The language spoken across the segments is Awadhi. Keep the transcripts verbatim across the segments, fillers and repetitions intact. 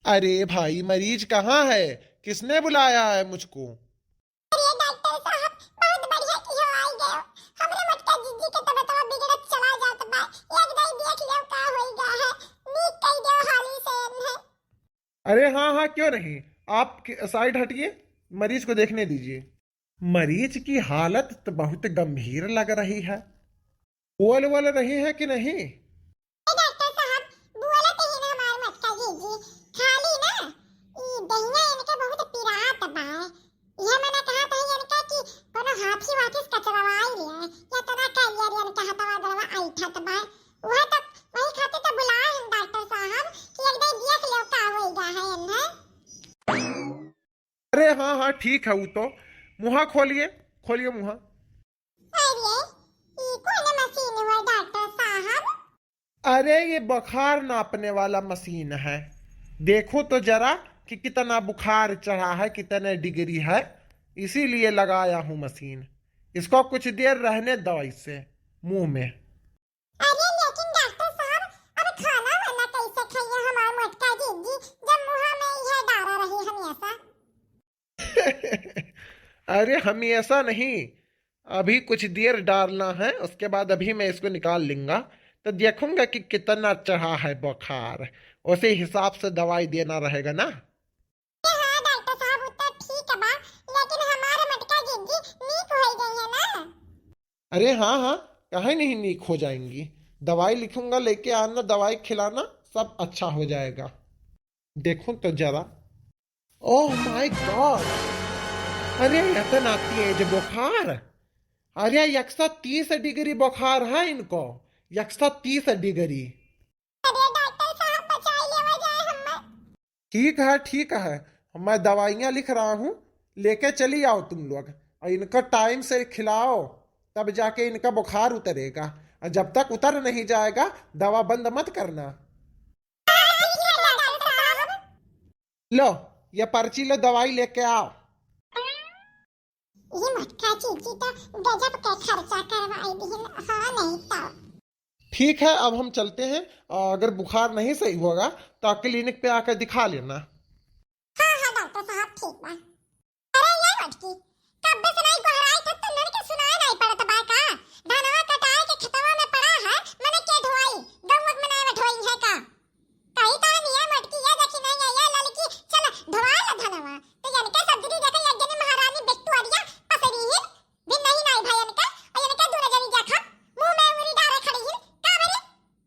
अरे भाई, मरीज कहाँ है? किसने बुलाया है मुझको? अरे डॉक्टर साहब, बहुत बढ़िया किहो आई गयो। हमरे मोटका जीजी के तबियतवा बिगड़त चला जात बा। एक दाई देख लेव का होई गा है। नीक कई देव हाली से एन्हे। अरे हाँ, हाँ, क्यों नहीं? आप कि-, साइड हटिए, मरीज को देखने दीजिए। मरीज की हालत तो बहुत गंभीर लग रही है। बोल वोल रही है कि नहीं? ए डॉक्टर साहब, बोलत ही ना हमार मोटका जीजी, खाली ना ई दहिया इनके बहुत पिरात बा। ये मने कहत है इनका कि कोनो हाथी वाथी से कचरवाई ले, या तना करियर इनके हथवा गड़वा ऐठत बा। वह तो, वही खातिर तो बुलाए हम डॉक्टर साहब कि एक दाई देख लेव का होई गा है एन्हे। अरे हाँ, हाँ, ठीक है, वो तो। मुँहा खोलिए, खोलिए मुँहा। अरे, ई कौन मशीन हुआ डॉक्टर साहब? अरे, ये बुखार नापने वाला मशीन है। देखो तो जरा कि कितना बुखार चढ़ा है, कितने डिग्री है, इसीलिए लगाया हूँ मशीन। इसको कुछ देर रहने दो ऐसे मुंह में। अरे लेकिन डॉक्टर साहब, अब खाना वाना कैसे खाइए हमार मोटका जीजी, जब मुँह में यह डारा रही हमेशा? अरे, हमेशा नहीं, अभी कुछ देर डालना है, उसके बाद अभी मैं इसको निकाल लूंगा, तो देखूंगा कि कितना चढ़ा है बुखार, उसी हिसाब से दवाई देना रहेगा ना। हाँ डॉक्टर साहब, वो तो ठीक बा, लेकिन हमारे मोटका जीजी नीक हो गई है ना? अरे हाँ, हाँ, काहे नहीं नीक हो जाएंगी? दवाई लिखूंगा, लेके आना, दवाई खिलाना, सब अच्छा हो जाएगा। देखो तो जरा। Oh my God! अरे, इतना तेज बुखार! अरे, एक सौ तीस डिग्री बुखार है इनको, एक सौ तीस डिग्री। अरे डॉक्टर साहब, बचाई लेवा जाए हमें। ठीक है, ठीक है, मैं दवाइयाँ लिख रहा हूँ, लेके चली आओ तुम लोग, और इनको टाइम से खिलाओ, तब जाके इनका बुखार उतरेगा, और जब तक उतर नहीं जाएगा, दवा बंद मत करना। लो, ये पर्ची लो, दवाई लेके आओ। ये मोटका जीजी तो गजब के खर्चा करवाई दिहिन, हाँ नहीं तो। ठीक है, अब हम चलते हैं। अ, अगर बुखार नहीं सही होगा तो क्लिनिक पे आकर दिखा लेना। हाँ, हाँ, डॉक्टर साहब, ठीक बा। अरे ये मोटकी, कब्बे से नाई गोहराई तो तन्नन के सुनाई नाई पड़त बा का? धनवा कटाए के खेतवा में पड़ा है, मने के ढोई, गौवा में नाई ढोई है का? कही तो हम ये मोटकी, ये देखी नहीं है, ये ललकी, चल ढोआ ला धनवा। तो इनके सब दीदी देखे एक जनी महारानी बिट्टुअरिया पसरी ही, भी नहीं नाई भाई इनका, और इनके दूर जनी देखा, मुंह में उंगली डारे खड़ी ही, का बनी?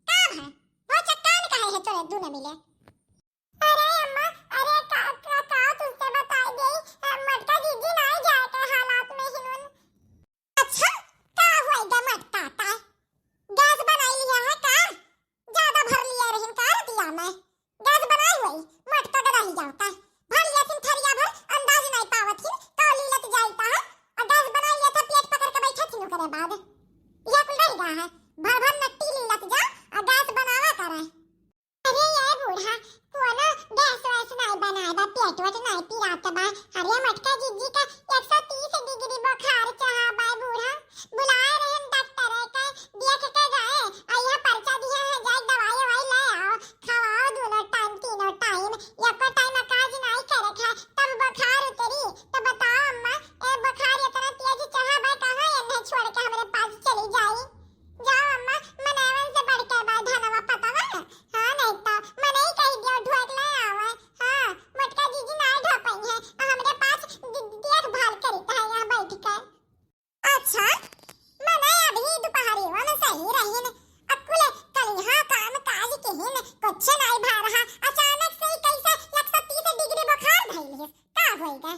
का है? वो चट्टान का है, चले दूर मिले। अरे अम्मा, अरे का, का, का तुझसे बताई दे, अ, मोटका जीजी नाई जाए के हालात में हिनुन। अच्छा, का हुआ गे मोटका ता? गैस बनाई लिया है का? ज्यादा भर लिया रहिन का रतिया में? गैस बनाई हुई, मोटका के रही जाता। भर लिया थिन थरिया भर, अंदाज नाई पावत हिन, का लीलत जाता है, और गैस बनाई लिया था, पेट पकड़ के बैठा थिन ओकरे बाद। यह कुल रह गया है, भर भर नट्टी लीलत जा, और गैस बनावा करे। अरे ये बूढ़ा, कोनो गैस वैस नाई बनाए बा, पेट वेट नाई पिरात बा। अरे मोटका जीजी का एक सौ तीस डिग्री बुखार चढ़ा बा बूढ़ा। बुलाए रहन डॉक्टर के, देख के गए, आ यह पर्चा दिया है, जाए दवाई ववाई ले आओ, खवाओ दोनों टाइम, तीनों टाइम। एको टाइम अकाज नाई करे खा, तब बुखार उतरी। तो बताओ अम्मा, ए बुखार इतना तेज चढ़ा बा, कहाँ एन्हे छोड़ के हमरे पास चली जाई? जाओ अम्मा, मनैवन से बढ़ के बा धनवा पतवा। हाँ, नहीं तो मनई कही दियो ढोक ले आवे। हाँ, मोटका जीजी नाई ढोपई है, आ हमरे पास दे-, देखभाल करी है यहाँ बैठ के। अच्छा, मनई अभी दोपहरियो में सही रहिन, अकुल कलिहा काम काज किहिन, कुछ नाई भा रहा, अचानक से ही कैसे एक सौ तीस डिग्री बुखार धइल है, का होई गए?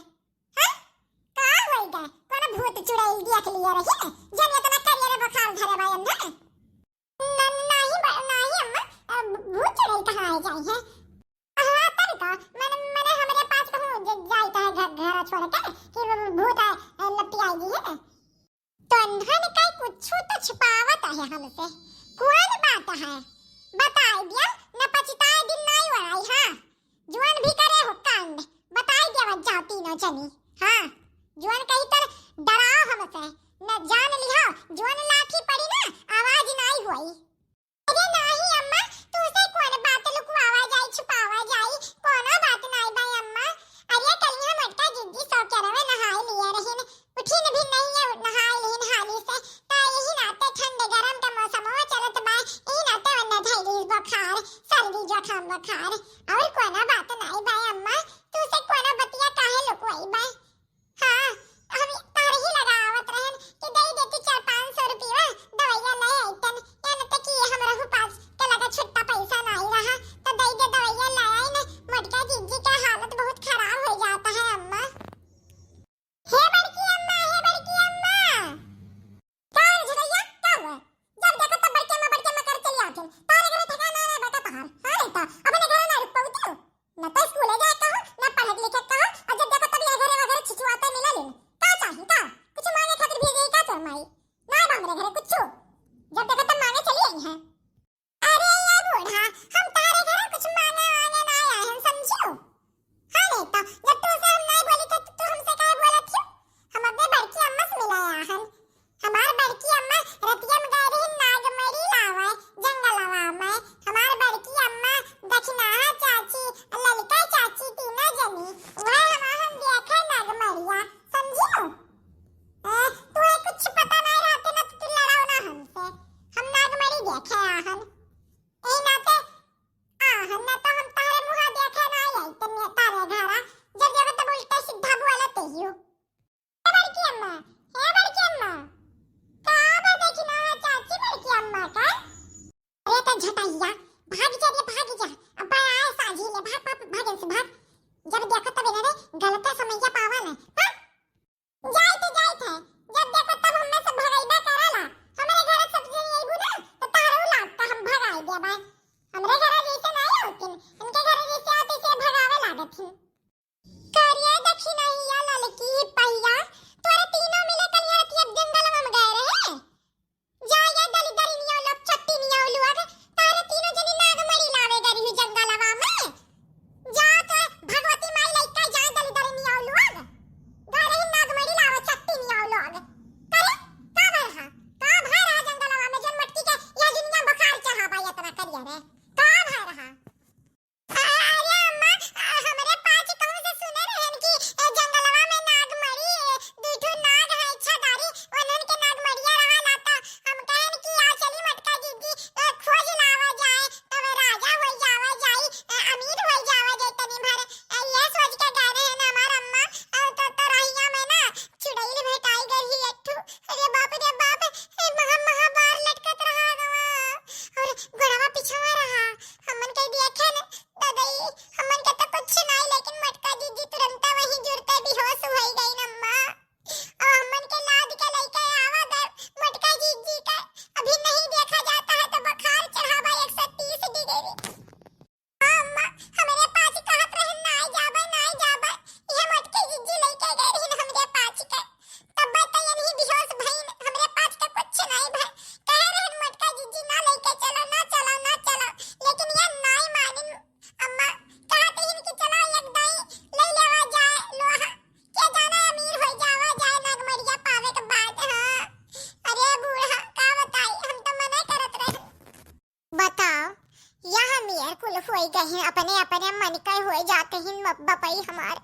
हैं? का होई गए? कोनो भूत चुड़ैल देख लिए रही है, जन इतना करियर बुखार धरे बा एन्हे? न-, नहीं ब-, नहीं अम्मा, अ, भूत चुड़ैल कहाँ आ जाई है? हाँ, तब का, मने, मने हमरे पास कहूँ ज-, जाई तो है घर, घर छोड़ के, कि वो भूत आ, अ, लपटी आई है। तो इन्हन का कुछ तो छुपावत है हमसे। कौन बात है? बताई दिया, न पछताए दिन नाई वराई, हाँ। जुआन भी करे हो कांड, बताई देवत जाओ तीनों जनी। हाँ, जुआन कही तर डराओ हमसे, न जान लिहा, जुआन लाठी पड़ी ना, आवाज नाई हुई। अरे नाही अम्मा, तुसे कौन बात लुकवावा जाई, छुपावा जाई, कोनो पखार। और कोनो बात नाई बा अम्मा, तू से कोनो बतिया काहे लुकवाई बा? हाँ, हम तहरे ही लगा आवत रहन कि दे देती चार पाँच सौ रुपया, दवाइया ले आईतन। या न त कि हमरहू पास के लगा छुट्टा पैसा नाई रहा, तो दे दे दवाइया ले आई न। मोटका जीजी के हालत बहुत खराब हो जाता है अम्मा। हे बड़की अम्मा, हे बड़की अम्मा। का रे झुरैया, का हुआ? जब देखो तब बड़की अम्मा, बड़की अम्मा कर चली आथिन। तारे घरे ठिकाना ना बेटा तहार। हाँ नहीं तो अपने घरे ना रुक पाऊ तू। न तो स्कूले जाए कहो, न पढ़े लिखे कहो, और जब देखो तब ये घरे वगैरह छिछुआते मिला लेन। का चाही का? कुछ मांगे खातिर भेजे का तोर माई? ना बा हमरे घरे कुछ। जब देखो तब मांगे चली आई है। अरे ये बूढ़ा, हम तारे घरे कुछ मांगे वांगे ना आए हैं, समझियो? हाँ नहीं तो, जब तू से हम नहीं बोली तो तू हमसे काहे बोलत हो? हम अपने बड़की अम्मा से मिले आए हैं। हमार बड़की अम्मा रतिया में गए रही नागमरी लावे जंगलवा में। हमार बड़की अम्मा दखिनाहा चाची, ललका चाची तीनों जनी, वह हम, हम देखे नागमरिया, समझियो? ए, तू है कुछ पता नहीं रहते ना तो तू लड़ाओ ना हमसे। हम नागमरी देखे आहन। ए नाते आहन ना तो हम तारे मुहा देखे ना आई तन्ने तारे घरा। जब जब तब उल्टा सीधा बोलत हियो। ए बड़की अम्मा, ए बड़की अम्मा। का बा दखिनाहा चाची बड़की अम्मा का? अरे त झटैया, भाग जा रे, भाग जा। अब आए साझी ले, भाग, भाग, भाग इनसे, भाग। जब देखो तब इन्हें गलत समैया पावा ले। हाँ? जाइत, जाइत है। जब देखो तब हमें से भगैबा कराला। हमरे घर सब जन अइबू ना, तो तारो लाग का हम भगाई देबा। हमरे घर जैसे नहीं होतिन, इनके घर जैसे आते से भगावे लागत ही। करिया दखिनहिया ललकी पहिया, तोरे तीनों मिले कलिया रतिया जंगल में गए रहे। जा या दलिदरिनिया लोग, चट्टिनिया लोग, तारे तीनों जनी नागमरी लावे गरी हूँ जंगलवा में। जा तो भगवती माई लइका जा दलिदरिनिया लोग। गरी नागमरी लावे चट्टिनिया लोग। करे, का भर हा? का भर हा जंगलवा में जन मटकी के या दुनिया बुखार चढ़ाबा इतना करिया रे? का भर हा? अरे अम्मा, आ, हमरे पाँच कहूँ से सुने रहन कि, ए, जंगलवा में नागमरी, ए, दुई ठो नाग है इच्छाधारी, उन्हन के नागमरिया रहा ला त हम कहन कि आ चली मटका दीदी, ए, खोज लावा जाए, तब राजा हो जावा जाए, ए, अमीर हो जावा जाए तनी भर। ए, ये सोच के गए रहन हमार अम्मा, ए, तो, तो रहिया में ना चुड़ैल भेटाई गई एक ठो। अरे बाप रे बाप, ए, महा, महाबार लटकत रहा गवा, और गोड़वा पिछवा रहा, हमन के देखे न, ददई, हमन के तो कुछ नाई, लेकिन मटका जीजी तुरंता वहीं जुरते बेहोश हुई गई अम्मा। और हमन के लाद के लइके आवा गए, मटका जीजी का अभी नहीं देखा जाता है तो बुखार चढ़ावा एक सौ तीस डिग्री। हाँ अम्मा, हमरे पाँच कहत रहे नाई जाबे, नाई जाबे, ये मटका जीजी लइके गए रही हमरे पाँच के। तब तो यही बेहोश भइन, हमरे पाँच के कुछ नाई भय। कहे रहन मटका जीजी ना लइके चलो, ना चलो, ना चलो, लेकिन ये नाई मानिन। अम्मा, कहत रहिन कि चला एक दाई लई लेवा जाए लोहा। के जाने अमीर होई जावा जाए नागमरिया पावे के बाद, हाँ। अरे बूढ़ा, का बताई, हम तो मना करत रहे। बताओ, यह मेर कुल होई गहिन, अपने अपने मन के होई जाते हिन म-, बपई हमार।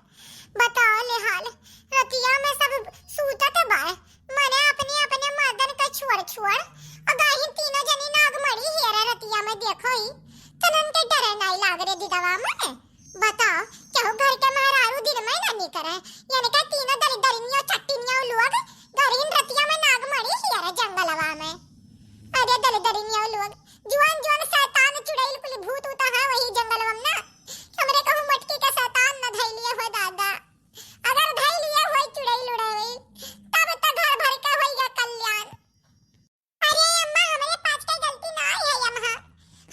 बताओ ले हाल, रतिया में सब सूतत बाय, मने अपने अपने मर्दन के छोड़ छोड़, और गाहिन तीनों जनी नागमरी हेरे रतिया में देखो ही, तनन के डरे नाई लाग रे दिदवा मने। बताओ, केहू घर के मेहरारू दिन में ना निकरे, यानी का तीनों दलिदरिनियो चट्टिनियो लोग गाहिन रतिया में नागमरी हेरे जंगलवा में। अरे दलिदरिनियो लोग, जुआन जुआन शैतान चुड़ैल कुल भूत उता है वही जंगलवा में ना। हमरे कहूँ मटकी के शैतान न धैलिए हो दादा। अगर धैलिए होई चुड़ैल उड़ैल, तब त घर भर के होइगा कल्याण। अरे अम्मा, हमरे पाँच के गलती ना है अम्मा।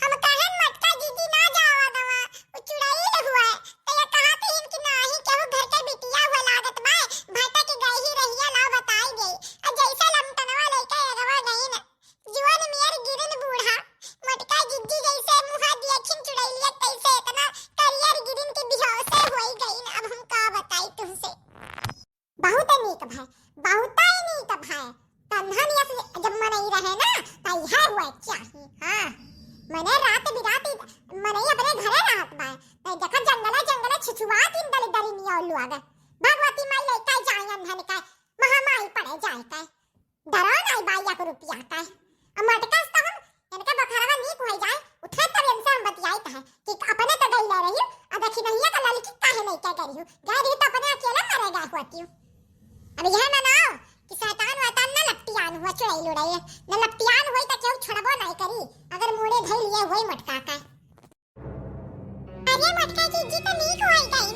हम कहन मटका जीजी ना जावा दवा, उ चुड़ैल हुआ। त ये कहत हिन कि नाही केहू घर के बिटिया हुआ लागत बा, भटक गई ही रहिया ला बताई दे। आ जैसे लमटनवा लइके अगवा गई न, जुआन मेर गिरन बूढ़ा, मटका जिज्जी जैसे मुहा दियखिन चुड़ैलिया, तैसे इतना करियर गिरिन के बिहाव से होई गईन। अब हम का बताई तुमसे। बहुत नीक भाई, बहुत ही नीक भाई। तन्हन यस जब मनई रहे ना, त इहे हुए चाही। हाँ, मने रात बिरात इ-, मनई अपने घरे रहत बा। त देखा जंगला जंगला छिछुआत इन दलिदरिनिया लोग। भगवती माई लइका जाए अन्हन का, महामाई पड़े जाए का। डरा नाई बा एक रुपया का। अब मटकस तो हम इनका बखरवा नीक हो जाए, उठे तब इनसे हम बतियाई कहे कि अपने अरे, अगर मोड़े धइ लिया होई मटका का। अरे मटका जीजी तो नीक होई गइन,